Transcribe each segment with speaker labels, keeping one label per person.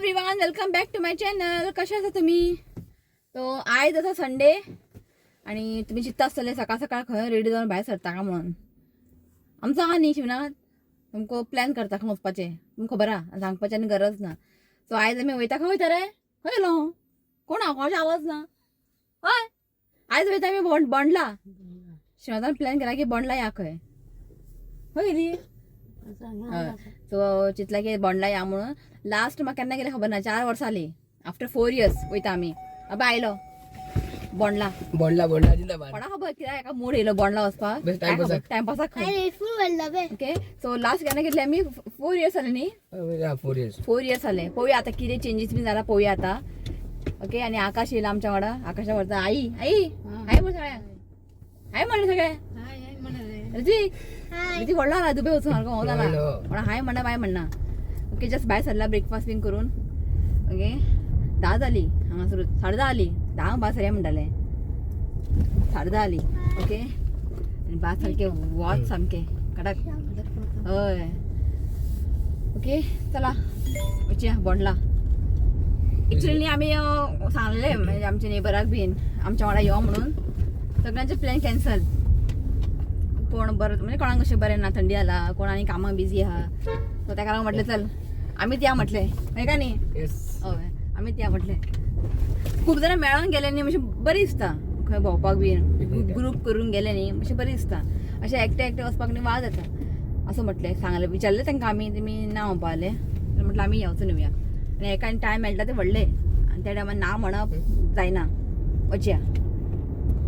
Speaker 1: Everyone, welcome back to my channel. कशे आसा तुमी? तो आयज आसा संडे आणि तुमी चिंत्ता आसतले सकाळ सकाळ खंय रेडी जावन भायर सरता का म्हणून. आमचो आहा न्ही शिवनाथ, तुमकां प्लॅन करता खंय वचपाचें, तुमकां खबर आहा, सांगपाची आनी गरज ना. सो आयज आमी वयता. खंय वयता रे? खंय गेलो? कोण आहा? कोणाचो आवाज ना. हय, आयज वयता आमी बोंडला. शिवनाथान प्लॅन केला की बोंडला या. खंय खंय गेली? हय. सो चिंतला की बोंडला या म्हणून. लास्ट म्हाका केन्ना गेले खबर ना, 4 वर्सां जाली. आफ्टर 4 इयर्स वयता आमी. अबे, आयलो बोंडला.
Speaker 2: बोंडला, बोंडला जिंदाबाद.
Speaker 1: कोणा खबर कित्याक एका मूड येयलो बोंडला वचपाक.
Speaker 2: बस टायमपासाक.
Speaker 1: टायमपासाक. ओके, सो लास्ट केन्ना गेल्ले आमी? 4 इयर्स जाले न्ही?
Speaker 2: 4 इयर्स.
Speaker 1: 4 इयर्स जाले. पळोवया आतां कितें चेंजीस बीन जाला, पळोवया आतां. ओके, आनी आकाश येयला आमच्या वांगडा. आकाशा व्हरता. आई, आई, हाय म्हण सगळ्यांक. हाय म्हणले सगळे. ऋतिक, ऋतिक व्हडलो जाला, दुबय वचून सारको हो जाला.
Speaker 2: व्हडलो.
Speaker 1: कोणा हाय म्हणना, बाय म्हणना. ओके, जस्ट भायर सरला ब्रेकफास्ट बीन करून. ओके, 10 जाली हांगासर, 10:30 जाली. 10क भायर सरया म्हणटाले, 10:30 जाली. ओके, आनी भात सारकें वत सामकें कडक. हय, ओके, चला वचया बोंडला. एक्चुअली आमी सांगलेले म्हणजे आमच्या नेबराक बीन आमच्या वांगडा यो म्हणून. सगळ्यांचे प्लॅन कॅन्सल. कोण बरं, म्हणजे कोणाक कशें बरें ना, थंडी जाला, कोण आनी कामाक बिजी आहा. सो ताका लागून म्हटलें चल आमीच या म्हटलें. हय का न्ही?
Speaker 2: येस.
Speaker 1: हय, आमीच या म्हटलें. खूब जाणां मेळोन गेले न्ही, मातशें बरें दिसता. खंय भोंवपाक बीन
Speaker 2: Picnic.
Speaker 1: Group करून गेले न्ही, मातशें बरें दिसता. अशें एकटे एकटे वचपाक न्ही वाज येता. असं म्हटलें, सांगलें, विचारलें तांकां आमी, तेमी ना म्हणपा लागले. म्हटलं आमी येवचो येवया आनी एका टायम मेळटा ते व्हडले आनी त्या टायमार ना म्हणप जायना. वचया,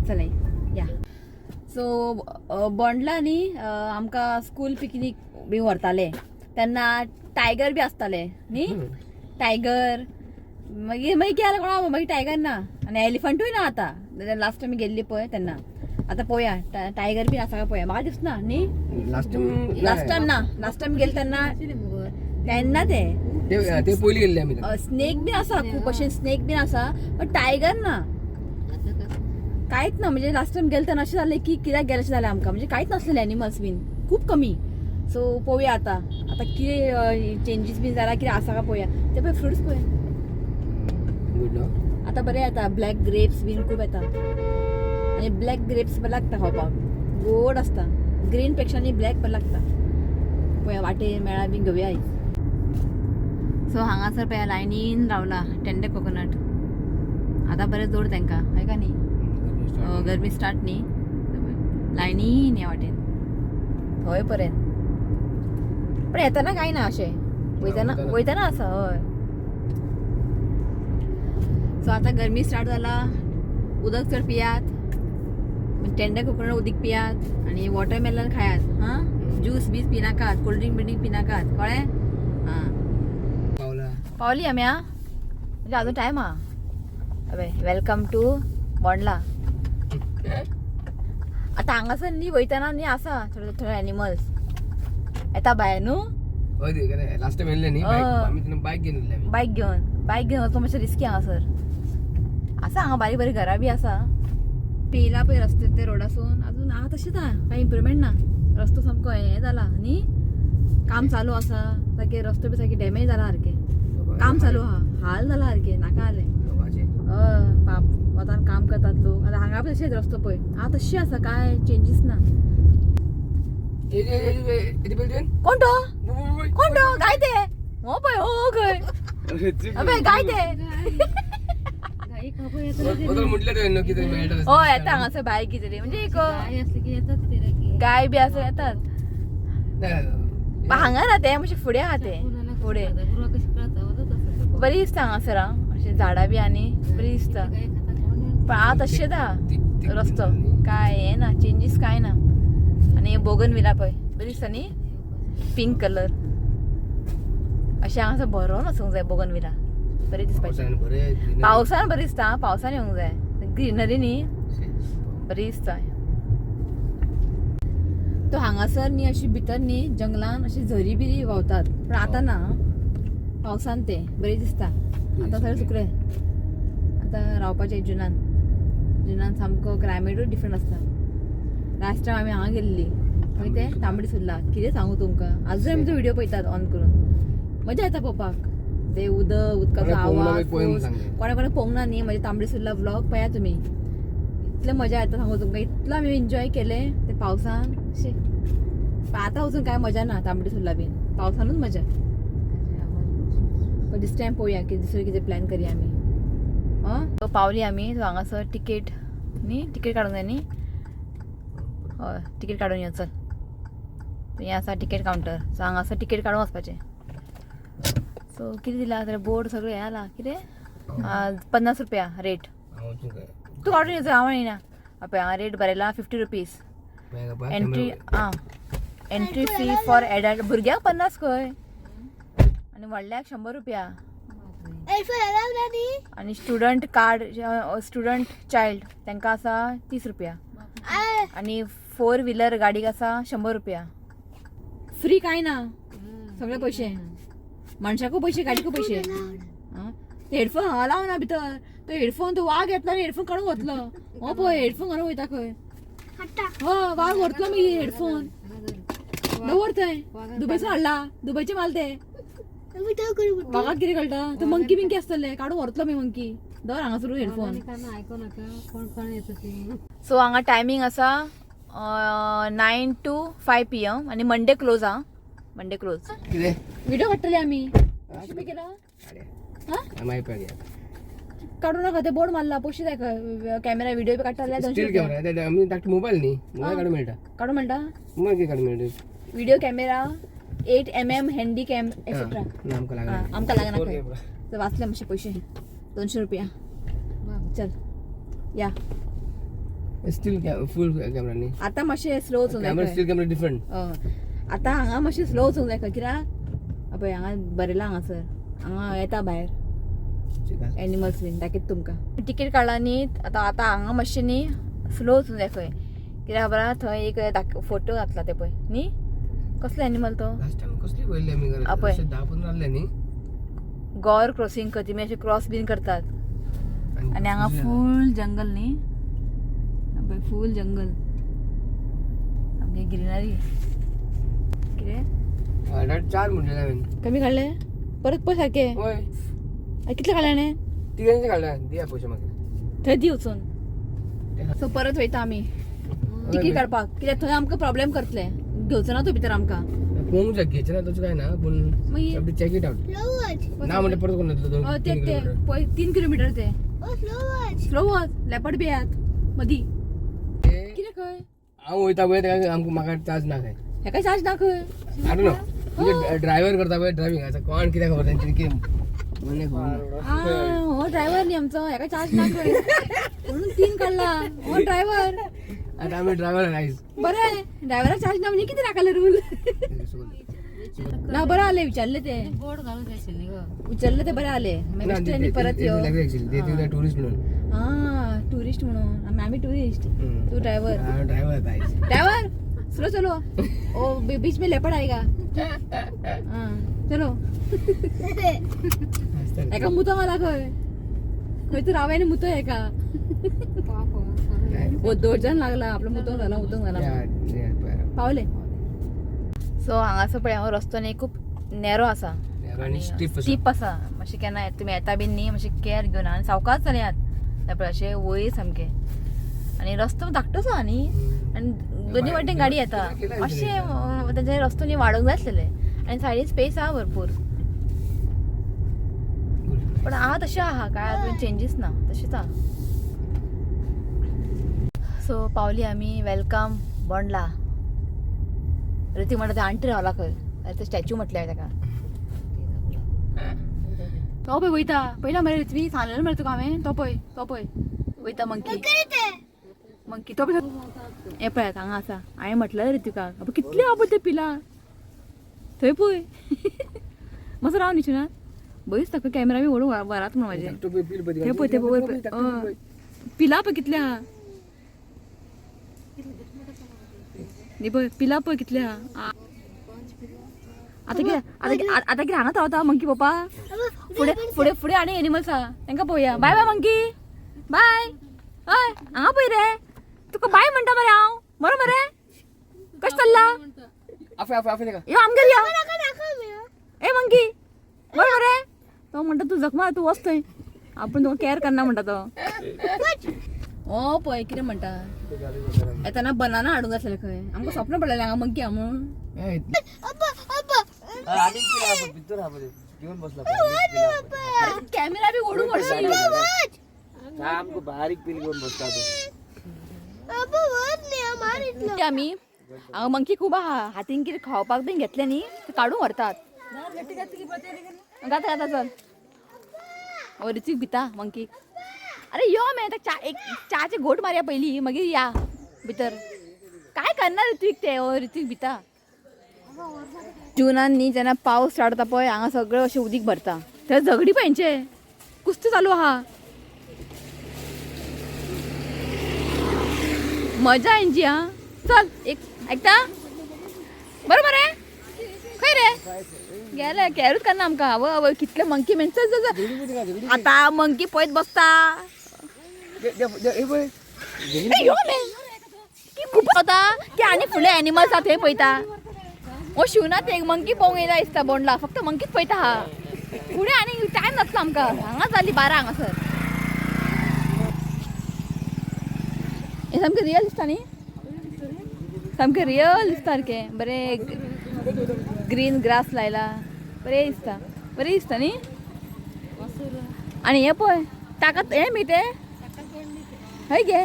Speaker 1: चलय या. सो बोंडला न्ही आमकां स्कूल पिकनीक बी व्हरताले तेन्ना टायगर बी आसताले न्ही. टायगर मागीर मागीर कितें जालें कोणा, मागीर टायगर ना आनी एलिफंटूय ना आतां. लास्ट आमी गेल्ली पळय तेन्ना. आतां पळोवया टायगर बी आसा काय पळोवया. म्हाका दिसना न्ही.
Speaker 2: Last time.
Speaker 1: लास्ट टायम ना, लास्ट टायम गेले तेन्ना तेन्ना ते
Speaker 2: ते ते पयली गेल्ले आमी.
Speaker 1: स्नेक बीन आसा, खूब अशे स्नेक बीन आसा, पण टायगर ना, कांयच ना. म्हणजे लास्ट टायम गेले तेन्ना अशें जालें की कित्याक गेलें अशें जालें आमकां. म्हणजे कांयच नासलेलें, एनिमल्स बीन खूब कमी. सो पळोवया आतां, आतां कितें चेंजीस बीन जाला, कितें आसा काय पळोवया. ते पळय, फ्रुट्स पळय.
Speaker 2: गुड नो.
Speaker 1: आतां बरें येता, ब्लॅक ग्रेप्स बीन खूब येता आनी ब्लॅक ग्रेप्स बरें लागता खावपाक, गोड आसता. ग्रीन पेक्षा न्ही ब्लॅक बरें लागता. पळया, वाटेर मेळा बीन घेवया आयज. सो हांगासर पळया, लायनीन रावला टेंडर कोकोनट. आतां बरें जोड तांकां, हय का न्ही? गरमी स्टार्ट न्ही. लायनीन ह्या वाटेन थंय पर्यंत. पण येताना कांय ना अशें, वयताना.
Speaker 2: वयताना.
Speaker 1: वयताना आसा, हय. सो आतां गरमी स्टार्ट जाला, उदक चड पियात, टेंडर कोकोनट उदीक पियात आनी वॉटरमेलन खायात. हां, ज्यूस बीस पिनाकात, कोल्ड ड्रिंक बिल्डिंग पिनाकात, कळ्ळें? हां.
Speaker 2: पावला.
Speaker 1: पावली आमी. आं, म्हणजे अजून टायम आहा. अबे, welcome to Bondla. आतां हांगासर न्ही वयतना न्ही आसा थोडे थोडे एनिमल्स येता भायर न्हू.
Speaker 2: हय, लास्ट टाइम येयल्ले न्ही. आमी तेन्ना बायक घेवन येयल्ले आमी.
Speaker 1: बायक घेवन, बायक घेवन वचपाक मातशें रिस्की. हांगासर आसा, हांगा बारीक बारीक घरां बी आसा. पेला पळय रस्ते ते रोडासून अजून आहा तशेंच आहा, कांय इम्प्रुवमेंट ना. रस्तो सामको हें जाला न्ही, काम चालू आसा सारकें. रस्तो बी सारकें डॅमेज जाला सारकें, काम चालू आहा. हाल जाला सारकें, नाका जालें.
Speaker 2: लोकांचे.
Speaker 1: हय, पाप, वतान काम करतात लोक. आतां हांगा बी तशेंच, रस्तो पळय आहा तशें आसा, कांय चेंजीस ना. कोण तो? कोण तो? गाय ते हो पळय, हो खंय? अबे, गाय ते.
Speaker 2: म्हटलं तुवें न्हू कितें मेळटा.
Speaker 1: हय, येता हांगासर भायर कितें तरी, म्हणजे एक गाय बी आसा, येतात. पण हांगा ना ते मातशें फुडें आहा, ते फुडें बरी दिसता हांगासर. आं, अशें झाडां बी आनी बरी दिसता, पण आहा तशेंच आहा रस्तो, काय हें ना, चेंजीस काय ना. आनी बोगन विला पळय, बरी दिसता न्ही, पिंक कलर. अशें हांगासर भरोन वचूंक जाय. बोगन विला बरी दिसपाची.
Speaker 2: पावसान बरें.
Speaker 1: पावसान बरी दिसता. आं, पावसान येवंक जाय, ग्रिनरी न्ही बरी दिसता. तो हांगासर न्ही अशी भितर न्ही जंगलान अशी झरी बिरी व्हांवतात, पण आतां ना. पावसान ते बरी दिसता. आतां सगळें सुकलें. आतां रावपाचें जुनान. जुनान सामको क्लायमेटूय डिफरंट आसता. लास्ट टायम आमी हांगा गेल्ली मागीर ते तांबडी सुर्ला. कितें सांगू तुमकां, आजून आमी तो व्हिडिओ पळयतात ऑन करून, मजा येता पळोवपाक. ते उदक उदकाचो
Speaker 2: कोणा पोवंक ना
Speaker 1: आवाज
Speaker 2: मागीर पळय म्हणून
Speaker 1: फूस.
Speaker 2: सांगले.
Speaker 1: कोणा कोणा पोवंक ना न्ही म्हणजे तांबडी सुर्ला व्लॉग पळया तुमी, इतले मजा येता सांगू तुमकां, इतलो आमी एन्जॉय केले ते पावसान. शी, पण आतां वचून काय मजा ना तांबडी सुर्ला बीन, पावसानूच मजा. पण दीस टायम पळोवया की दुसरे कितें प्लॅन करया आमी. आं, पावली आमी. सो हांगासर तिकेट न्ही, तिकेट काडूंक जाय न्ही? हय, तिकेट काडून यो चल. हें आसा तिकेट कावंटर. सो हांगासर तिकेट काडून वचपाचें. सो कितें दिलां जाल्यार बोर्ड सगळें हें आला कितें 50 रुपया रेट.
Speaker 2: हांव वचून काय
Speaker 1: तूं काडून येवचो, हांव येना. पळय हांगा रेट बरयला 50 रुपीज एंट्री. आं, एंट्री फी फॉर एडल्ट. भुरग्यांक 50 खंय आनी व्हडल्याक 100 रुपया. आनी स्टुडंट कार्ड, स्टुडंट चायल्ड तांकां आसा 30 रुपया. आनी फोर व्हिलर गाडीक आसा 100 रुपया. फ्री काय ना, सगळे पयशे, मनशाकू पयशे, गाडीकू पयशे. आं, ते हेडफोन हांगा लावना ना भितर. तो हेडफोन तो वाग येतलो आनी हेडफोन काडून वतलो. हो पळय हेडफोन घालून वयता खंय. हो, वाग व्हरतलो मागीर हेडफोन दवर थंय. दुबयसून हाडला, दुबयचे माल ते. वागाक कितें कळटा? तो मंकी बिंकी आसतले, काडून व्हरतलो मागीर मंकी. दवर हांगासर हेडफोन. सो हांगा टायमींग आसा 9 to 5 PM आनी मंडे क्लोज. आहा, मंडे क्लोज.
Speaker 2: कितें
Speaker 1: व्हिडिओ काडटले आमी. कशें केला? हा,
Speaker 2: मागीर पळय.
Speaker 1: काडू नाका, ते बोर्ड मारला. पयशे जाय कॅमेरा व्हिडिओ बी काडटा जाल्यार 200
Speaker 2: स्टील
Speaker 1: रुपया.
Speaker 2: कॅमेरा आमी धाकटो मोबायल न्ही, मोबायल काडून मेळटा.
Speaker 1: काडूं मेळटा.
Speaker 2: मोबायल कितें काडून मेळटा?
Speaker 1: Video camera 8 mm handy cam etcetera.
Speaker 2: ना, आमकां लागना.
Speaker 1: आमकां लागना खंय. तर वाचले मातशे पयशे, 200 रुपया. चल या.
Speaker 2: स्टील फूल कॅमेरा न्ही.
Speaker 1: आतां मातशें स्लो वचूंक जाय
Speaker 2: कॅमेरा
Speaker 1: खंय.
Speaker 2: Steel camera different.
Speaker 1: हय, आतां हांगा मातशें स्लो वचूंक जाय खंय, कित्याक पळय हांगा बरयलां हांगासर हांगा येता भायर एनिमल्स बीन दाखयता तुमकां. तिकेट काडला न्ही आतां. आतां हांगा मातशें न्ही स्लो वचूंक जाय खंय, कित्याक खबर आहा, थंय एक फोटो घातला ते पळय न्ही, कसलो एनिमल तो?
Speaker 2: लास्ट टायम कसली पळयल्ली आमी?
Speaker 1: पळय.
Speaker 2: 10-15 आसले न्ही.
Speaker 1: गॉर क्रॉसिंग करता अशें क्रॉस बीन करतात. आनी हांगा फूल जंगल न्ही पळय, फूल जंगल सामकें ग्रिनरी कितें.
Speaker 2: 4.5 म्हणलें हांवें.
Speaker 1: कमी काडले परत पळय सारके.
Speaker 2: हय.
Speaker 1: कितले काडले हाणें?
Speaker 2: तिगांचे काडल्या, दिया पयशे मागीर.
Speaker 1: थंय दी वचून. सो परत वयता आमी तिकीट काडपाक, कित्याक थंय आमकां प्रॉब्लेम करतले, घेवचो ना तो भितर आमकां.
Speaker 2: पळोवंक जाय, घेचें ना तशें काय ना, पूण
Speaker 1: मागीर
Speaker 2: चॅक it out ना म्हणल्यार परत कोण येतलो? दोन
Speaker 1: हय, ते
Speaker 2: तीन
Speaker 1: ते
Speaker 2: किलोमिटर.
Speaker 1: पळय 3 किलोमिटर ते. स्लो वच, लेपट बी येयात मदीं. कितें खंय?
Speaker 2: हांव वयता पळय तेका आमकां म्हाका चार्ज ना खंय.
Speaker 1: हेका चार्ज ना खंय.
Speaker 2: I don't know, म्हणजे ड्रायव्हर करता पळय ड्रायव्हिंग, आतां कोण कितें खबर तेंची कितें मला खबर ना.
Speaker 1: आ, हो ड्रायव्हर न्ही आमचो, हेका चार्ज ना खंय म्हणून 3 काडला हो ड्रायव्हर.
Speaker 2: आतां आमी ड्रायव्हर आयज.
Speaker 1: बरें, ड्रायव्हराक चार्ज ना म्हणजे कितें राखले रूल ना. बरें आले विचारले ते, विचारले ते बरें आले. मागीर बेश्टे आनी परत यो.
Speaker 2: टुरिस्ट म्हणून.
Speaker 1: हा, टुरिस्ट म्हणून आमी, आमी टुरिस्ट, तू ड्रायव्हर.
Speaker 2: हांव ड्रायव्हर आयज.
Speaker 1: ड्राइवर स्लो चलो, ओ बीच में लेपड़ आएगा. हाँ चलो. एका मुतो मला खंय खंय तूं रावे आनी मुतो एका दोडच्यान लागला आपलो, मुतोंक जाला, मुतोंक जाला. पावले. सो हांगासर पळय हो रस्तो न्ही खूब नॅरो आसा.
Speaker 2: आनी स्टीप.
Speaker 1: स्टीप आसा मातशें. केन्ना तुमी येता बीन न्ही मातशें केअर घेवन आनी सावकाश चलयात. पळय अशें वयर सामकें आनी रस्तो धाकटोच आहा न्ही, आनी दोनी वाटेन गाडी येता. मातशें तेंच्यानी रस्तो न्ही वाडोवंक जाय आसलेले. आनी सायडीन स्पेस आहा भरपूर, पण आहा तशें आहा, काय अजून चेंजीस ना, तशेंच आहा. सो पावली आमी. Welcome Bondla. Hrithik म्हणटा ते आंटी रावला खंय, ते स्टॅच्यू म्हटले ताका. तो पळय वयता पयला मरे ऋत्वी, सांगलेलं मरे तुका हांवें. तो पळय, तो पळय वयता मंकी, मंकी तो पळय. हें पळयात हांगा आसा. हांवें म्हटलें ऋत्विकाक, अबे कितले आहा पळय ते पिला थंय पळय. मातसो राव न्ही ना बयस ताका कॅमेरा बी व्हरून व्हरात म्हण म्हाजें. थंय पळय, ते पळय वयर पिला पळय कितले आहा न्ही. पळय पिला पळय कितले आहा. आतां कितें, आतां आतां कितें हांगाच रावता मंकी पप्पा? फुडें फुडें फुडें आनी एनिमल्स आहा, तांकां पळोवया. बाय बाय मंकी, बाय. हय, हांगा पळय रे, तुका बाय म्हणटा मरे हांव. बरो मरे, कशें चल्ला?
Speaker 2: आफय आफय आफय ताका.
Speaker 1: यो आमगेर यो. ए मंकी, बरो मरे. तो म्हणटा तूं जखमा तूं वच थंय, आपूण तुका कॅर करना म्हणटा तो. ओ पळय कितें म्हणटा, येताना बनाना हाडूंक आसलें खंय, आमकां स्वप्न पडलेलें हांगा मंकी हा म्हणून.
Speaker 3: घेऊन बसला.
Speaker 1: कॅमेरा बी ओडून पडशील.
Speaker 3: बारीक पील घेऊन बसला तो.
Speaker 1: आमी हांगा मंकी खूब आहा, हातीन कितें खावपाक बीन घेतलें न्ही ते काडून व्हरतात. गाता गाता चल. ओ ऋत्विक भिता मंकी. अरे यो मे चा एक च्याचे घोट मारया पयली, मागीर या भितर. काय करणार ऋत्विक ते? ओ ऋत्विक भिता. जुनान न्ही जेन्ना पावस स्टार्ट जाता पळय, हांगा सगळें अशें उदीक भरता, थंय झगडी पळय हेंचे, कुस्ती चालू आहा. मजा हेंची. हा चल एक ऐकता बरोबर आहे. खंय रे गेले कॅरूच करना आमकां. आवय आवय कितले मंकी मेन. चल चल चल आता मंकी पळयत बसता. ए, यो मे की खूप जाता की आनी फुडले एनिमल्स आहा थंय पळयता. ओ शिवना ते एक मंकी पळोवंक येयला दिसता बोंडला, फक्त मंकीच पळयता हा. फुडें आनी टायम नासलो आमकां, हांगा जाली 12 हांगासर. हें सामकें रियल दिसता न्ही, सामकें रियल दिसता सारकें. बरें ग्रीन ग्रास लायला, बरें दिसता, बरें दिसता न्ही. आनी हें पळय ताका हें न्ही तें हय गे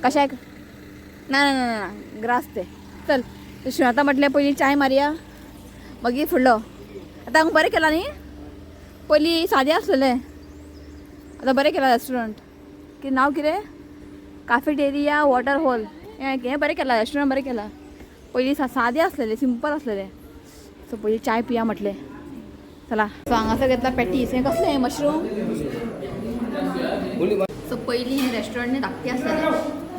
Speaker 1: कशाक ना ना ना ना ग्रास ते. चल शिवनाथा म्हटलें पयलीं चाय मारया मागीर फुडलो. आतां हांगा बरें केलां न्ही, पयलीं सादें आसलेलें, आतां बरें केलां रेस्टोरंट. कितें नांव कितें? काफेटेरिया वॉटर हॉल. हें हें बरें केलां रेस्टोरंट, बरें केलां. पयलीं सादें आसलेलें, सिंपल आसलेलें. सो पयलीं चाय पिया म्हटलें. चला सो हांगासर घेतला पॅटीस. हें कसलें? हें मशरूम. सो पयलीं हें रेस्टोरंट न्ही धाकटें आसलेलें,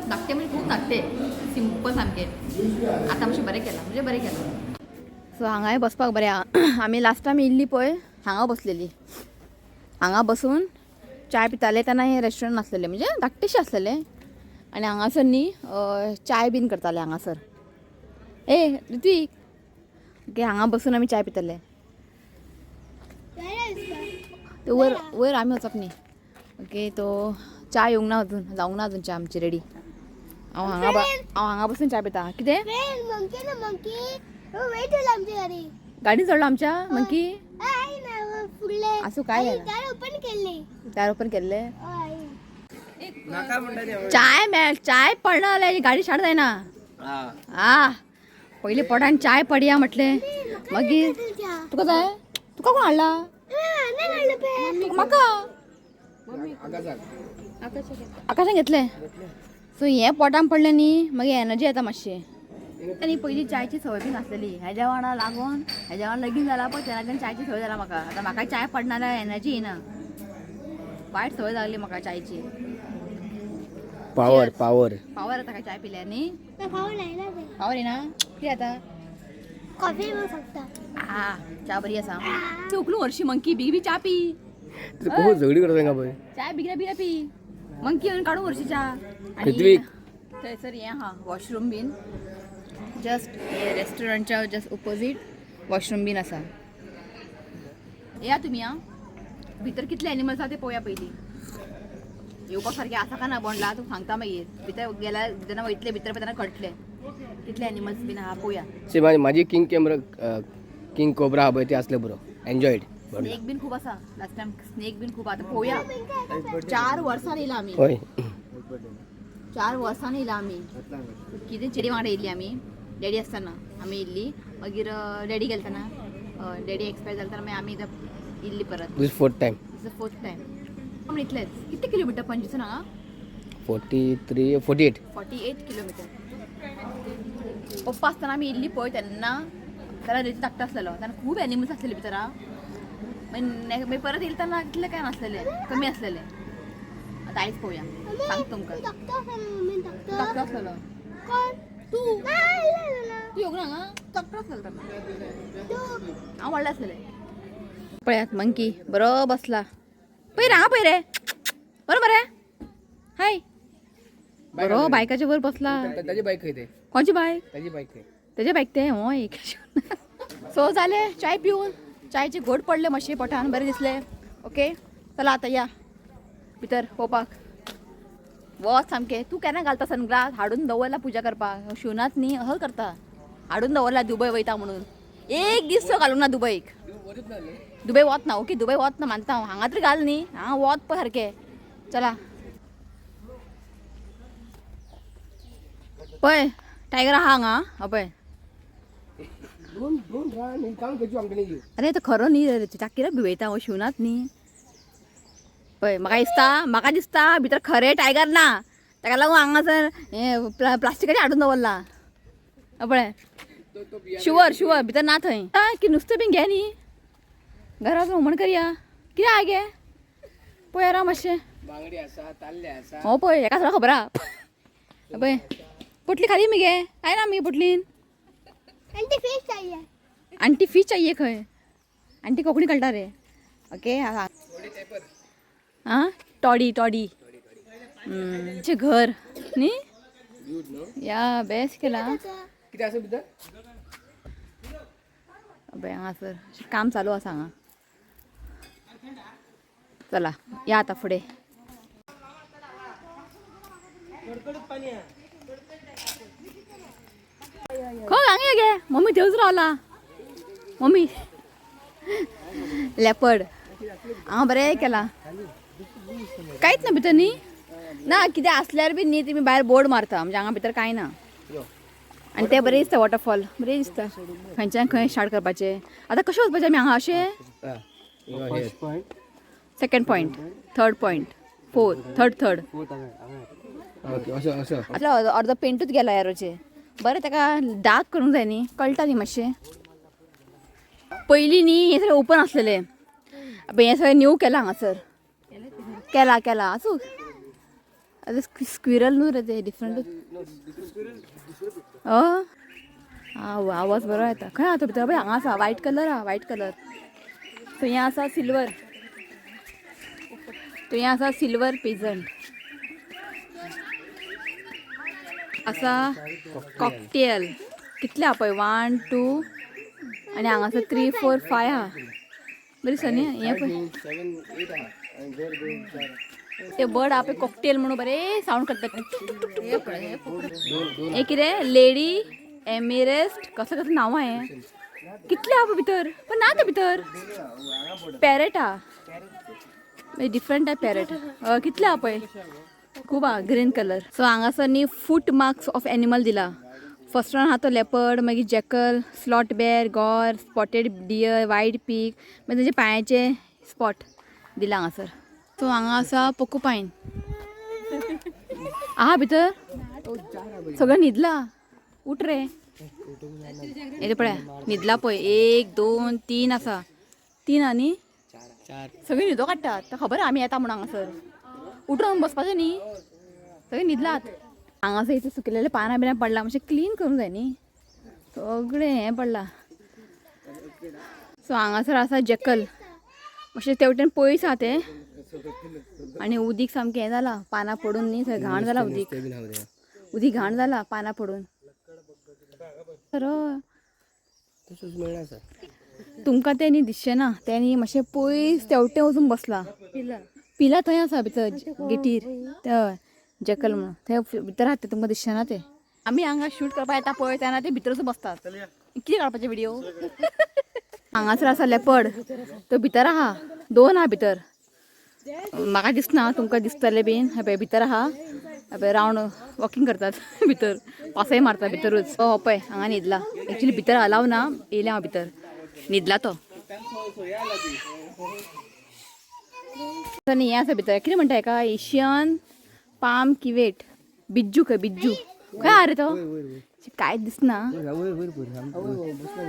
Speaker 1: धाकटें म्हणजे खूब धाकटें, सिंपल सामकें. आतां मातशें बरें केलां, म्हणजे बरें केलां. सो हांगाय बसपाक बरें आहा. आमी लास्ट टायम येयल्ली पळय हांगा बसलेली, हांगा बसून चाय पिताले तेन्ना हें रेस्टोरंट नासलेलें, म्हणजे धाकटेशें आसलेलें. आनी हांगासर न्ही चाय बीन करताले हांगासर. ए ऋत्विक, ओके हांगा बसून आमी चाय पिताले. ते वयर वयर आमी वचप न्ही. ओके तो च्या येवंक ना अजून, जावंक ना अजून च्या आमची रेडी. हांव हांगा हांव हांगा बसून च्या पिता. कितें
Speaker 4: मंकी ना मंकी वेट होला आमच्या गाडी.
Speaker 1: गाडी चडलो आमच्या मंकी.
Speaker 4: आई ना फुडले
Speaker 1: आसूं काय जायना.
Speaker 4: दार ओपन केल्ले.
Speaker 1: दार ओपन केल्ले.
Speaker 4: आई
Speaker 1: चाय मेळ चाय पडना जाल्यार गाडी स्टार्ट जायना. आ पयलीं पोटान चाय पडया म्हटलें, मागीर तुका जाय. तुका कोण हाडला? म्हाका आकाशान घेतलें. सो हें पोटान पडलें न्ही मागीर एनर्जी येता मातशी. आनी पयलीं चायची सवय बी नासलेली, हेज्या वांगडा लागून हेज्या वांगडा लगीन जाला पळय तेन्नाच्यान चायची सवय जाला म्हाका. आतां म्हाका चाय पडना जाल्यार एनर्जी येना, वायट सवय लागली म्हाका चायची.
Speaker 2: पावर पावर
Speaker 1: पावर येता काय चाय पिल्यार न्ही?
Speaker 4: पावर
Speaker 1: पावर येना कितें जाता?
Speaker 4: कॉफी पिवंक शकता.
Speaker 1: आ च्या बरी आसा. ती उखलून व्हरशी मंकी बेगी बी च्या पी.
Speaker 2: खूब झगडी करता तांकां पळय.
Speaker 1: चाय बेगीन बेगीन पी, मंकी येवन काडून व्हरशी च्या. आनी
Speaker 2: ऋत्विक.
Speaker 1: थंयसर हें आहा वॉशरूम बीन, जस्ट हे रेस्टॉरंटच्या जस्ट ओपोजीट वॉशरूम बीन आसा. येया तुमी. आं भितर कितले एनिमल्स आहा ते पळोवया पयलीं. येवपा सारकें आसा काय ना बोंडला तुका सांगता मागीर. भितर गेल्यार जेन्ना वयतले भितर पळय तेन्ना कळटलें कितले एनिमल्स बीन आहा पळोवया.
Speaker 2: सी माझी किंग कॅमेरा किंग कोब्रा हा पळय ते असले बरो एन्जॉयड.
Speaker 1: स्नेक बीन खूब आसा, लास्ट टायम स्नेक बीन खूब. आतां पळोवया. 4 वर्सां येयला आमी.
Speaker 2: हय
Speaker 1: 4 वर्सांनी येयला आमी. कितें चेडी वांगडा येयल्ली आमी, डॅडी आसतना आमी येयल्ली. मागीर डॅडी गेले तेन्ना, डॅडी एक्सपायर जाले तेन्ना मागीर आमी एकदां येयल्ली परत.
Speaker 2: This fourth time.
Speaker 1: This fourth time. पूण इतलेंच. कितले किलोमिटर पणजेसून हांगा?
Speaker 2: 43, 48.
Speaker 1: 48 किलोमिटर. पप्पा आसतना आमी येयल्ली पळय तेन्ना, तेन्ना रेती धाकटो आसलेलो तेन्ना खूब एनिमल्स आसलेले भितर. मागीर मागीर परत येयले तेन्ना इतलें कांय नासलेलें, कमी आसलेलें. आतां आयज पळोवया, सांगता तुमकां.
Speaker 4: डॉक्टर
Speaker 1: धाकटो आसलेलो
Speaker 4: कोण
Speaker 1: तूं.
Speaker 4: ना.
Speaker 1: तूं येवंक ना हांगा? धाकटो आसलेलो तेन्ना, हांव व्हडलें आसलेलें. पळयात मंकी बरो बसला पळय रे, हांगा पळय रे, बरो मरे. हाय बरो बायकाच्या वर बसला.
Speaker 2: ताजी बाईक खंय ते?
Speaker 1: कोणची बायक?
Speaker 2: ताजी बाईक खंय?
Speaker 1: तेजे बायक ते हय. सो जालें चाय पिवन. चायचे घोट पडले मातशे पोटान, बरें दिसलें. ओके, चला आतां या भितर पोवपाक. वच सामकें. तूं केन्ना घालता सनग्लास? हाडून दवरला पुजा करपाक. शिवनाथ न्ही असो करता, हाडून दवरला दुबय वयता म्हणून, एक दीस तो घालूंक ना दुबयक. दुबय वत ना. ओके, दुबय वत ना मानता हांव, हांगा तरी घाल न्ही, हांगा वत पळय सारकें. चला पळय टायगर आहा हांगा, हो पळय.
Speaker 2: दोन दोन रान काम करचो आमकडे येऊ.
Speaker 1: अरे तो खरो न्ही रे, ताका कित्याक भिवयता हो? शिवनाथ न्ही. पळय म्हाका दिसता, म्हाका दिसता भितर खरें टायगर ना, ताका लागून हांगासर हें प्लास्टिकाचें हाडून दवरला. हो पळय, शुवर शुवर भितर ना थंय. आं, की नुस्तें बीन घे न्ही, घरात हुमण करया. कितें आहा गे पळय राव मातशें.
Speaker 2: बांगडे आसा, ताल्ले आसा.
Speaker 1: हो पळय, हेका सगळं खबर आहा. पळय पोटली खाली मगे, काय ना मगे पोटलीन.
Speaker 4: आंटी फिश चाहिए.
Speaker 1: आंटी फीश चाहिए खंय. आंटी कोंकणी कळटा रे. ओके, आं, टॉडी टॉडी घर न्ही.
Speaker 2: ब्यूट न्हू.
Speaker 1: या बेस्ट केला.
Speaker 2: कितें आसा भितर?
Speaker 1: अबे हांगासर अशें काम चालू आसा हांगा. चला या आतां फुडें. खंय हांगा गे मम्मी, थंयच रावला मम्मी. लेपर्ड हांगा बरें केला, कांयच ना भितर न्ही. ना कितें आसल्यार बी न्ही तुमी भायर बोर्ड मारता, म्हणजे हांगा भितर कांय ना. आनी ते बरें दिसता, वॉटरफॉल बरें दिसता. खंयच्यान खंय स्टार्ट करपाचें आतां, कशें वचपाचें आमी हांगा अशें?
Speaker 2: First point,
Speaker 1: second point, third point, fourth, third third.
Speaker 2: Okay, असो असो.
Speaker 1: आतां अर्दो पेंटूच गेला एरोचे. बरें ताका डार्क करूंक जाय न्ही, कळटा न्ही मातशें. पयलीं न्ही हें सगळें ओपन आसलेलें, आतां हें सगळें न्यू केलां हांगासर. केला केला आसूं. आतां स्क्विरल न्हू रे ते, डिफरंट. हय, आवाज बरो येता. खंय आहा तो भितर? पळय हांगा आसा, वायट कलर आहा, वायट कलर. थंय आसा सिल्वर, थंय आसा सिल्वर पेजंट आसा. कॉकटेल कितले आहा पळय, वन टू आनी हांगासर थ्री फोर फाय आहा. बरें दिसता न्ही हें पळय.
Speaker 2: 7 8 आहा आनी दोन दोन चार.
Speaker 1: ते बर्ड आहा पळय कॉकटेल म्हणून बरें सावंड करता, टुक टुक टुक टुक टुक.
Speaker 2: दोन दोन.
Speaker 1: हे कितें लेडी एमिरेस्ट, कसं कसं नांव आहे. कितले आहा पळय भितर, पण ना ते भितर पॅरेट आहा, डिफरंट टायप पॅरेट. कितले आहा पळय, खूब आहा, ग्रीन कलर. सो हांगासर न्ही फूट मार्क्स ऑफ एनिमल दिला. फर्स्ट वन आहा तो लेपर्ड, मागीर jackal, sloth bear, gaur, spotted deer, white pig, मागीर तेजे पांयाचे स्पॉट दिला हांगासर. सो हांगा आसा पोकुपायन आहा भितर, सगळं न्हिदला. उठ रे, येते पळय न्हिदला पळय. एक दोन तीन आसा, तीन आनी
Speaker 2: चार.
Speaker 1: सगळीं न्हिदो काडटात, ताका खबर आहा आमी येता म्हणून. हांगासर उठून बसपाचें न्ही, सगळीं न्हिदलात. हांगासर इतलें सुकिल्लें पानां बिनां पडलां, मातशें क्लीन करूंक जाय न्ही, सगळें हें पडलां. सो हांगासर आसा जॅकल, मातशें तेवटेन पयस आहा तें. आनी उदीक सामकें हें जालां, पानां पडून न्ही थंय घाण जालां उदीक.
Speaker 2: ते बीन आहा बरें.
Speaker 1: उदीक घाण जाला पानां पडून. खरो.
Speaker 2: तसोच मेळ्ळा आसा.
Speaker 1: तुमकां तें न्ही दिसचें ना, तें न्ही मातशें पयस तेवटेन वचून बसलां. पिला थंय आसा भितर गेटीर, ते हय जॅकल म्हणून थंय भितर आहा तें, तुमकां दिसचें ना तें. आमी हांगा शूट करपाक येता पळय तेन्ना ते भितरच बसतात, कितें काडपाचें व्हिडिओ? हांगासर आसा लेपर्ड, तो भितर आहा, दोन आहा भितर. म्हाका दिसना, तुमकां दिसतलें बीन. हे पळय भितर आहा, हे पळय रावंड वॉकिंग करतात भितर, पासय मारता भितरूच. हो पळय हांगा न्हिदला. एक्चुली भितर अलाव ना, येयलें हांव भितर, न्हिदला तो. न्ही हें आसा भितर, कितें म्हणटा हेका, एशियन पाम किवेट, बिज्जू खंय, बिज्जू खंय आहा रे तो? कांय दिसना.
Speaker 2: वयर वयर वयर बसला.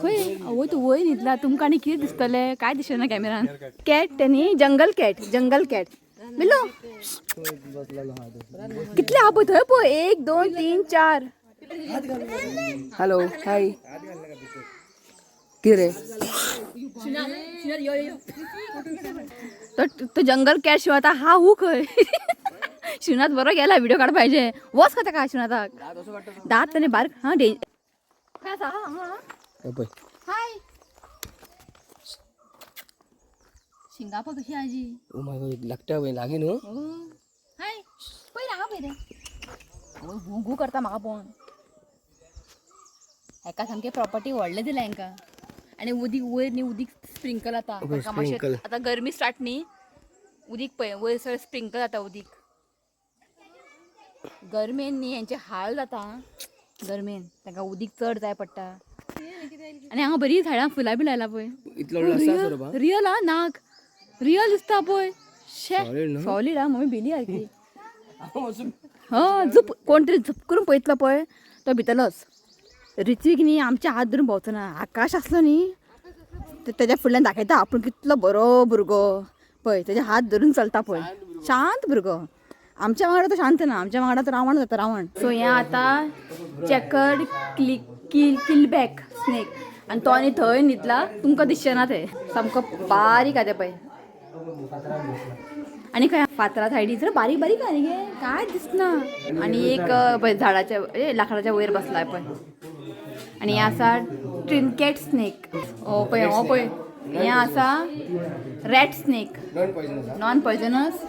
Speaker 1: खंय आवय, तूं वयर न्हिदला, तुमकां आनी कितें दिसतलें? काय दिसना कॅमेरान. कॅट न्ही, जंगल कॅट, जंगल कॅट बिलो. कितले आहा पळय थंय पळय, एक दोन तीन चार.
Speaker 2: हॅलो, हाय, कितें रे?
Speaker 1: तो तो जंगल कॅट शिवता हा हू खंय. शिवनाथ बरो गेला व्हिडिओ काढ पाहिजे, वच का ताका शिवनाथाक दांत ताणें बारीक. हा डे, खंय आसा? हांगा.
Speaker 2: पळय.
Speaker 1: हाय. शिंगा पळय कशी आजी.
Speaker 2: ओ my God, लागता पळय लागीं न्हू.
Speaker 1: हाय, पळय हांगा पळय रे. आवय, घू घू करता म्हाका पळोवन. हेका सामकें प्रॉपर्टी व्हडलें दिलां हेंकां. आनी उदीक वयर न्ही, उदीक स्प्रिंकल जाता.
Speaker 2: वयर
Speaker 1: ताका मातशें
Speaker 2: sprinkle.
Speaker 1: आतां गरमी स्टार्ट न्ही, उदीक पळय वयर सगळें स्प्रिंकल जाता उदीक. गरमेन न्ही हेंचे हाल जाता आं. गरमेन तांकां उदीक चड जाय पडटा. आनी हांगा बरीं झाडां फुलां बी लायलां पळय.
Speaker 2: इतलो व्हडलो आसा सोरोप हा.
Speaker 1: रियल आ नाग, रियल दिसता पळय. शे.
Speaker 2: Solid न्हू?
Speaker 1: सॉलीड आ, मम्मी भिली सारकी.
Speaker 2: हांव वचून
Speaker 1: हय, झुप कोण तरी झुप करून पळयतलो पळय तो भितरलोच. ऋत्वीक न्ही आमच्या हात धरून भोंवचो ना. आकाश आसलो न्ही तेज्या फुडल्यान दाखयता आपूण कितलो बरो भुरगो. पळय तेजे हात धरून चलता पळय, शांत भुरगो. आमच्या वांगडा तो शांत ना, आमच्या वांगडा तो रावण जाता, रावण. सो हें आतां चॅकर्ड क्लिक किल किलबॅक स्नेक. आनी तो आनी थंय न्हिदला, तुमकां दिसचें ना तें, सामको बारीक आहा तें पळय. आनी खंय फातरा सायडी जर बारीक बारीक आहा न्ही गे, कांय दिसना. आनी एक पळय झाडाच्या ए लाकडाच्या वयर बसला पळय. आनी हें आसा ट्रिनकेट स्नेक. ओ पळय, हो पळय, हें आसा रॅट स्नेक.
Speaker 2: नॉन पॉयझन आसा.
Speaker 1: Non poisonous.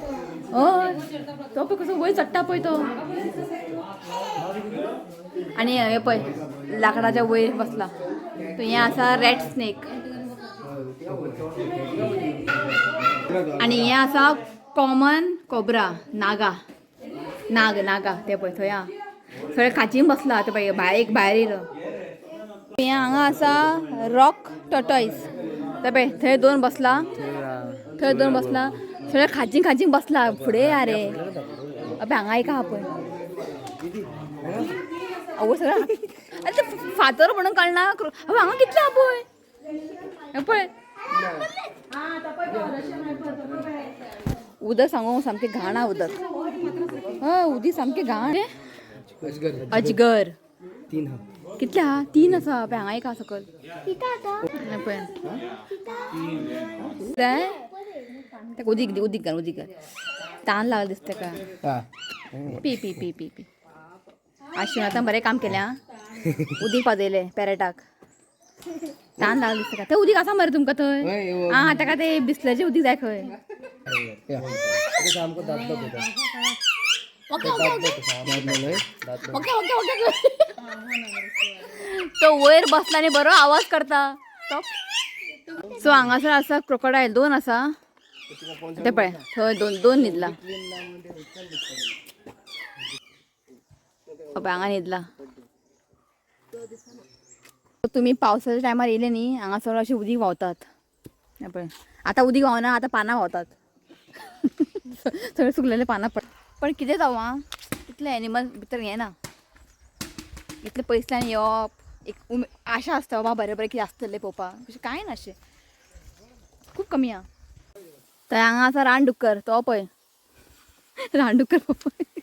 Speaker 1: हय, तो पळय कसो वयर चडटा पळय तो. आनी हे पळय लाकडाच्या वयर बसला तो. हें आसा रॅट स्नेक. आनी हें आसा कॉमन कोब्रा, नागा, नाग, नागा. ते पळय थंय आहा, सगळे खाचीन बसला ते पळय, भायर एक भायर येयलो. हें हांगा आसा रॉक टॉर्टॉयज. ते पळय थंय दोन बसला, थंय दोन बसला, सगळे खाचीन खाचीन बसला. फुडें या रे, अबे हांगा एक आहा पळय. आवय, सगळें आरे ते फातर म्हणून कळना. अबे हांगा कितले आहा पळय, हे पळय. उदक सांगू सामकें घाण आहा उदक. हय, उदीक सामकें घाण.
Speaker 2: अजगर.
Speaker 1: अजगर.
Speaker 2: तीन हा.
Speaker 1: कितले आहा? तीन आसा. पळय हांगा एक आहा सकयल.
Speaker 4: तिथं आता.
Speaker 1: हे पळय जाय ताका उदीक दी, उदीक घाल, उदीक घाल. तान लागल दिसता ताका.
Speaker 2: हा.
Speaker 1: P P P P P. आज शिवनाथान बरें काम केलें आं, उदीक पाजयलें पेरेटाक. तान लागल दिसता तें. उदीक आसा मरे तुमकां थंय?
Speaker 2: हय, हो.
Speaker 1: आं, ताका तें बिसलेचें उदीक जाय खंय.
Speaker 2: सामको दादलो पळय तो.
Speaker 1: ओके ओके ओके
Speaker 2: दादलो न्हय?
Speaker 1: Okay okay okay. तो वयर बसला आनी बरो आवाज करता तो. सो हांगासर आसा क्रोकोडायल, दोन आसा. ते पळय थंय दोन दोन न्हिदला. पळय हांगा न्हिदला. तुमी पावसाच्या टायमार येयले न्ही, हांगासर अशें उदीक व्हांवतात. हें पळय, आतां उदीक व्हांवना, आतां पानां व्हांवतात, सगळे सुकलेले पानां पड. पण कितें जावं आं, तितले एनिमल भितर येना. इतले पयसल्यान येवप एक उमे आशा आसता, बाबा बरें बरें कितें आसतलें पळोवपाक, अशें कांय ना, अशें खूब कमी आहा. तर हांगा आसा रानडुक्कर, तो पळय रानडुक्कर पळय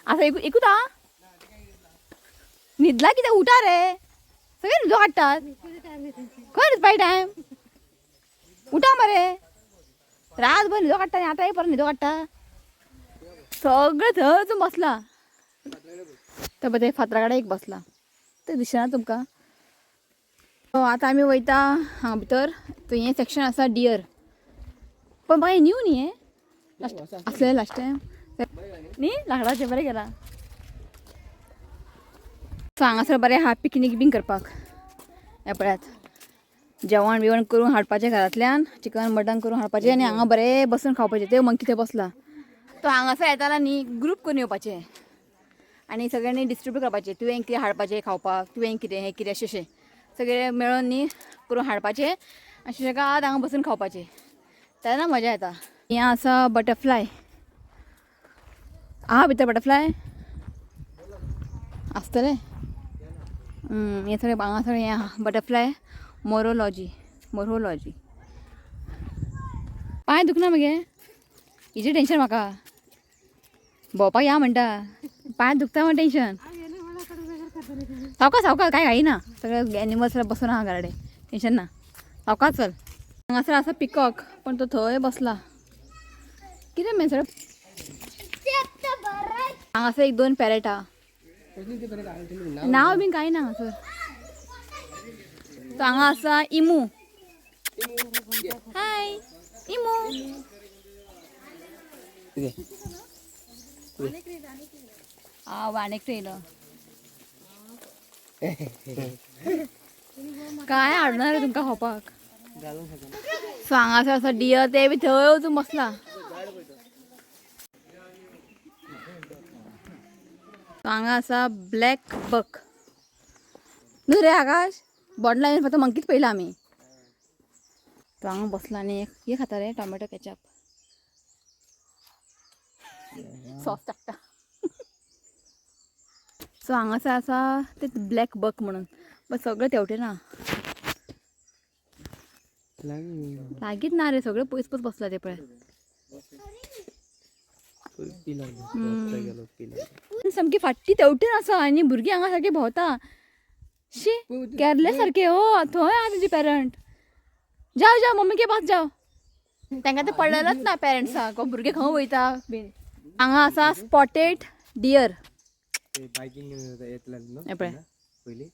Speaker 1: आसा. एकूच एकूच आहा, न्हिदला कितें? उठा रे, सगळे न्हिदो काडटात. खंय न्हिदपा टायम? उठा मरे, रातभर न्हिदो काडटा आनी आतां परत न्हिदो काडटा. सगळें थंयच बसला तो पळय, ते फातरा कडेन एक बसला ते दिसना तुमकां. आतां आमी वयता हांगा भितर. थंय हें सेक्शन आसा डियर. पण म्हाका न्यू न्ही हें आसलें लास्ट टायम न्ही, लाकडाचें बरें केलां. सो हांगासर बरें आहा पिकनीक बीन करपाक. हें पळयात, जेवण बिवण करून हाडपाचें घरांतल्यान, चिकन मटन करून हाडपाचें आनी हांगा बरें बसून खावपाचें. ते मंकी थंय बसला तो. हांगासर येताना न्ही ग्रूप करून येवपाचें आनी सगळ्यांनी डिस्ट्रिब्यूट करपाचें. तुवें कितें हाडपाचें खावपाक, तुवें कितें, हें कितें, अशें अशें सगळें मेळोन न्ही करून हाडपाचें आनी सुशेगाद हांगा बसून खावपाचें. तेन्ना मजा येता. हें आसा बटरफ्लाय आहा भितर. बटरफ्लाय आसतलें. हें सगळें हांगा सगळें हें आहा बटरफ्लाय. मोरोलॉजी, मोरोलॉजी. पांय दुखना मगे, हिजें टेंशन म्हाका. भोंवपाक या म्हणटा, पांय दुखता म्हण टेंशन. सावकाश सावकाश, काय घाई ना. सगळे एनिमल्स बसून आहा घराडे, टेंशन ना, सावकाश चल. हांगासर आसा पिकॉक, पण तो थंय बसला कितें मेन सगळें. हांगासर एक दोन पॅरेट आहा. नांव बीन कांय ना हांगासर. तो हांगा आसा इमू. हाय. इमू. आनेक येयलो. काय हाडणार रे तुमकां खावपाक. सो हांगासर आसा डियर, ते बी थंय वचून बसला. सो हांगा आसा ब्लॅक बक न्हू रे आकाश. बोंडला येवन फक्त मंकीच पळयला आमी. तो हांगा बसला आनी हे खाता रे टोमॅटो केचप सॉस टाकता. सो हांगासर आसा ते ब्लॅक बक म्हणून, बट सगळें तेवटेन ना, लागींच ना रे, सगळें पयस पयस बसला ते पळय. सामकी फाटी तेवटेन आसा आनी भुरगीं हांगा सारकी भोंवता. शी, केरले सारके. हो थंय आहा तुजी पेरंट. जाव जाव मम्मी के पास जाव. तांकां तें पडलेलेंच ना पेरंट्साक, भुरगे खंय वयता बीन. हांगा आसा स्पॉटेड डियर.
Speaker 2: बायकिंग येतला
Speaker 1: हे पळय.
Speaker 2: पयली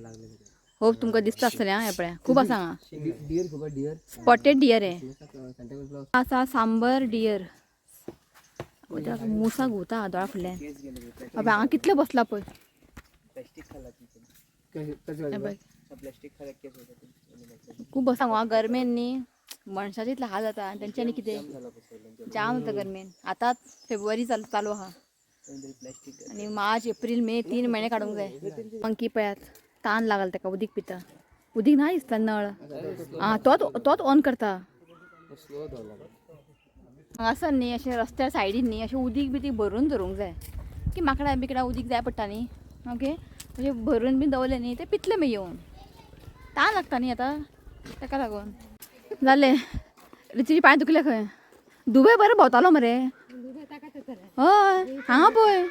Speaker 2: लागले.
Speaker 1: होप तुमकां दिसता आसतलें. आं, हें पळय, खूब आसा हांगा.
Speaker 2: डियर खबर डियर.
Speaker 1: स्पॉटेड डियर हे.
Speaker 2: सांताक्रूज.
Speaker 1: आसा सांबर डियर. मुसा घुंवता दोळा फुडल्यान. अबे हांगा कितले बसला पळय. हे पळय. खूब बसला हांगा गरमेन न्ही, मनशाचे इतले हाल जाता आनी तेंच्यांनी कितें जाम जाता गरमेन. आतां फेब्रुवारी चालू चालू आहा आनी मार्च एप्रील मे 3 म्हयने काडूंक जाय. मंकी पळयात, तान लागल ताका, उदीक पिता. उदीक ना दिसता नळ. आं, तोच तोच ऑन करता. हांगासर न्ही अशें रस्त्यार सायडीन न्ही अशें उदीक बी ती भरून दवरूंक जाय की माकडां बिकडां उदीक जाय पडटा न्ही. ओके, अशें भरून बीन दवरलें न्ही ते पितले मागीर येवन. तान लागता न्ही आतां ताका लागून. जालें, रिचीचे पांय दुखले खंय. दुबय बरें भोंवतालो मरे. हय, हांगा पळय.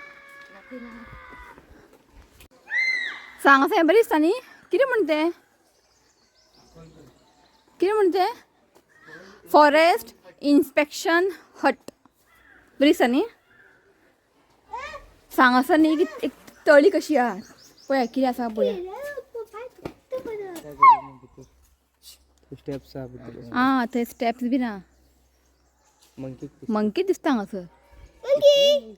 Speaker 1: सो हांगासर हें बरें दिसता न्ही. कितें म्हण तें, कितें म्हण तें, फॉरेस्ट इन्स्पेक्शन हट. बरी दिसता न्ही. सो हांगासर न्ही की एक तळी कशी आहा पळया, कितें आसा पळया.
Speaker 2: स्टेप्स आहा.
Speaker 1: आं, थंय स्टेप्स बी ना.
Speaker 2: मंकी.
Speaker 1: मंकी दिसता हांगासर.
Speaker 4: Monkey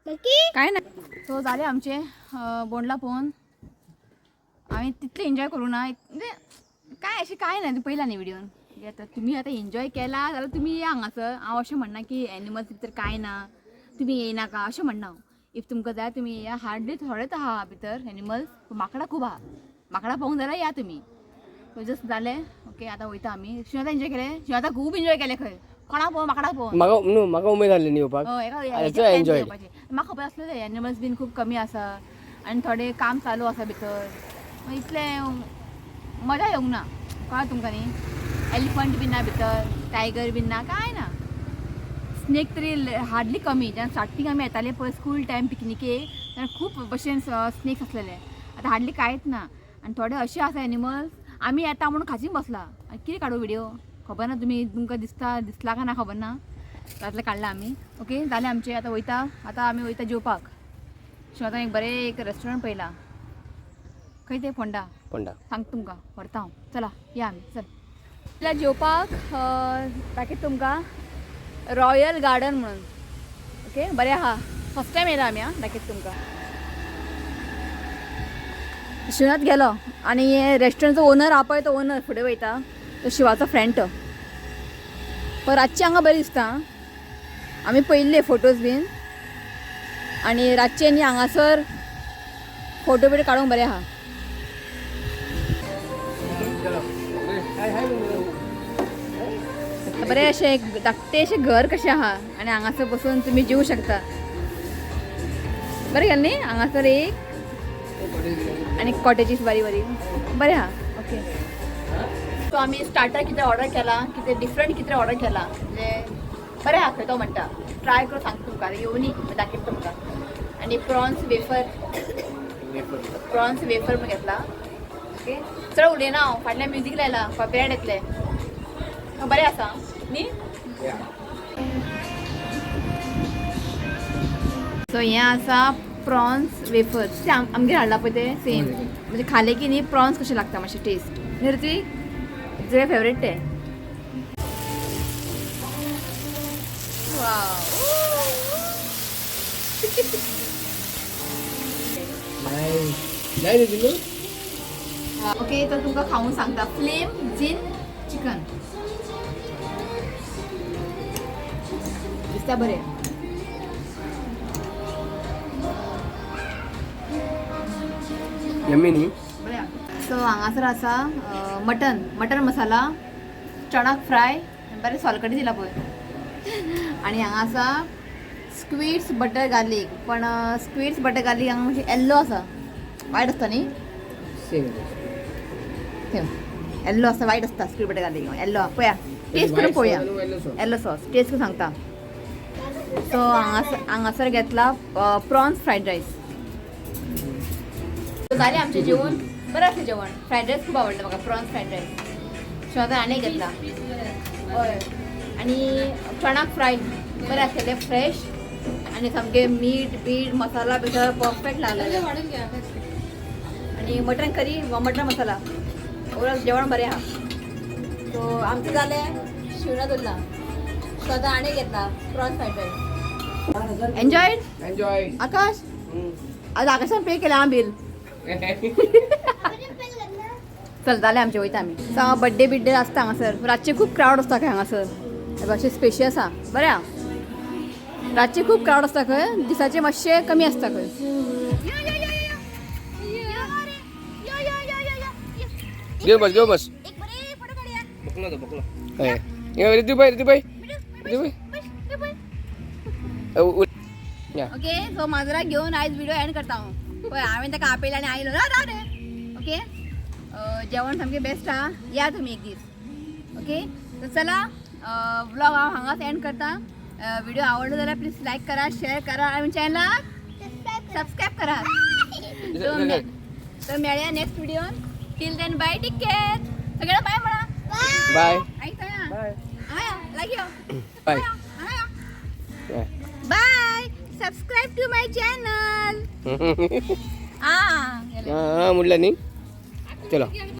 Speaker 4: monkey.
Speaker 1: काय ना. सो जालें आमचें बोंडला पळोवन. आमी तितलें एन्जॉय करूं ना, म्हणजे काय अशें काय ना, पयला न्ही व्हिडियोन. आतां तुमी आतां एन्जॉय केला जाल्यार तुमी या हांगासर. हांव अशें म्हणना की एनिमल्स भितर कांय ना, तुमी येयनाका अशें म्हणना हांव. If तुमकां जाय तुमी येया. हार्डली थोडेच आहा भितर एनिमल्स, माकडां खूब आहा. माकडां पळोवंक जाल्यार या तुमी. सो जस्ट जालें. ओके, आतां वयता आमी. शिव एन्जॉय केलें, शिव आतां खूब एन्जॉय केलें खंय, कोणाक पळोवन, माकडां पळोवन.
Speaker 2: म्हाका न्हू, म्हाका उमेद जाली न्ही येवपाक.
Speaker 1: हय, एका
Speaker 2: I
Speaker 1: हेजें
Speaker 2: also
Speaker 1: plan
Speaker 2: enjoyed.
Speaker 1: येवपाचें. म्हाका खबर आसलें एनिमल्स बीन खूब कमी आसा आनी थोडें काम चालू आसा भितर, इतलें मजा येवंक ना. कळ्ळें तुमकां न्ही. एलिफंट बीन ना भितर, टायगर बीन ना, कांय ना. स्नेक तरी हार्डली कमी. जेन्ना स्टार्टींग आमी येताले पळय स्कूल टायम पिकनिकेक, तेन्ना खूब भशेन स्नेक्स आसलेले. आतां हार्डली कांयच ना. आनी थोडे अशे आसा एनिमल्स आमी येता म्हणून खाचीन बसला. आनी कितें काडू व्हिडियो खबर ना, तुमी तुमकां दिसता दिसला काय ना खबर ना, तातलें काडला आमी. ओके, जालें आमचें. आतां वयता, आतां आमी वयता जेवपाक. शिवाय एक बरें एक रेस्टॉरंट पळयलां, खंय तें, फोंडा.
Speaker 2: फोंडा.
Speaker 1: सांगता तुमकां, व्हरता हांव. चला या आमी, चल चला जेवपाक. दाखयता तुमकां रॉयल गार्डन म्हणून. ओके, बरें आहा, फर्स्ट टायम येयला आमी. आं, दाखयता तुमकां. शिवनाथ गेलो आनी रेस्टॉरंटचो ओनर आहा पळय, तो ओनर फुडें वयता, तो शिवाचो फ्रेंड तो. पण रातचें हांगा बरें दिसता आं. आमी पळयल्ले फोटोज बीन आनी रातचें न्ही हांगासर फोटो बिटो काडूंक बरें आहा. बरें अशें एक धाकटें अशें घर कशें आहा आनी हांगासर बसून तुमी जेवूं शकता. बरें गेलें न्ही. हांगासर एक आनी कॉटेजीस बरी बरी बरें आहा. ओके, सो आमी स्टार्टर कितें ऑर्डर केला, कितें डिफरंट कितें ऑर्डर केला, म्हणजे बरें आहा खंय. तो म्हणटा ट्राय करून सांगता तुमकां, येवनी दाखयता तुमकां. आनी प्रॉन्स वेफर, प्रॉन्स वेफर म्हण घेतला. ओके, चड उलयना हांव, फाटल्यान म्युजीक लायला, कॉपीरायट येतलें. बरें आसा न्ही. सो हें आसा प्रॉन्स वेफर्स, ते आमगेर हाडला पळय ते सेम, म्हणजे खाले की न्ही प्रॉन्स कशे लागता मातशे टेस्ट. न्ही ऋत्विक, तुजें फेवरेट ते.
Speaker 2: नाही नाही रे दिलू.
Speaker 1: ओके, तर तुमका खाऊन सांगता, फ्लेम जिन चिकन दिसता बरे.
Speaker 2: यम्मी न्ही?
Speaker 1: सो हांगासर आसा मटन, मटन मसाला, चणाक फ्राय, बरें सोलकडी दिला पळय. आनी हांगा आसा स्क्विड्स बटर गार्लीक, पण स्क्विड्स बटर गार्लीक हांगा मातशें येल्लो आसा, वायट आसता न्ही?
Speaker 2: सेम.
Speaker 1: ठेव. येल्लो आसता, वायट आसता. स्क्वीड बटर गार्लीक येल्लो, पळया, टेस्ट करून पळोवया. येल्लो सॉस टेस्ट करून सांगता. सो हांगासर हांगासर घेतला प्रॉन्स फ्रायड रायस. जालें आमचें जेवण. बरें आसलें जेवण. फ्रायड रायस खूब आवडलो म्हाका, प्रॉन्स फ्रायड रायस. शिवाय आनी घेतला. हय, आनी चणाक फ्राय बरें आसलेलें, फ्रेश आनी सामकें मीठ बीठ मसाला बी सगळें परफेक्ट लागलेलें. आनी मटन करी वा मटन मसाला, ओवरऑल जेवण बरें आहा. सो आमचें जालें, शिवना उरला. सो आतां आनी घेतला prawns fried rice. Enjoy.
Speaker 2: Enjoy.
Speaker 1: आकाश, आज आकाशान पे केला हा बील. चल, जालें आमचें, वयता आमी. सो हांगा बड्डे बिड्डे आसता हांगासर. रातचे खूब क्रावड आसता खंय हांगासर. हे अशें स्पेशियस आहा, बरें आहा. रातचे खूब क्रावड आसता खंय, दिसाचे मातशें कमी आसता खंय.
Speaker 2: घेव बस, घेव बस.
Speaker 1: एक
Speaker 2: बकलो तो बकलो. हय, रितुबाई, रितुबाई, रितुबाई. या.
Speaker 1: ओके, सो माजराक घेवन आयज व्हिडिओ एंड करता हांव. पळय, हांवें ताका आपयलें आनी आयलो रा रे. ओके, जेवण सामकें बेस्ट आहा, या तुमी एक दीस. ओके, तर चला, व्लॉग हांव हांगाच एंड करता. व्हिडिओ आवडलो जाल्यार प्लीज लायक करा, शेअर करा आनी चॅनलाक सबस्क्रायब करा. तर मेळया next व्हिडिओन. Till then bye, take care. सगळ्यांना बाय म्हणा.
Speaker 2: बाय.
Speaker 1: ऐकता?
Speaker 2: बाय.
Speaker 1: लागीं यो.
Speaker 2: बाय.
Speaker 1: हांगा. Bye, subscribe to my channel.
Speaker 2: हां, म्हटलं न्ही, चलो.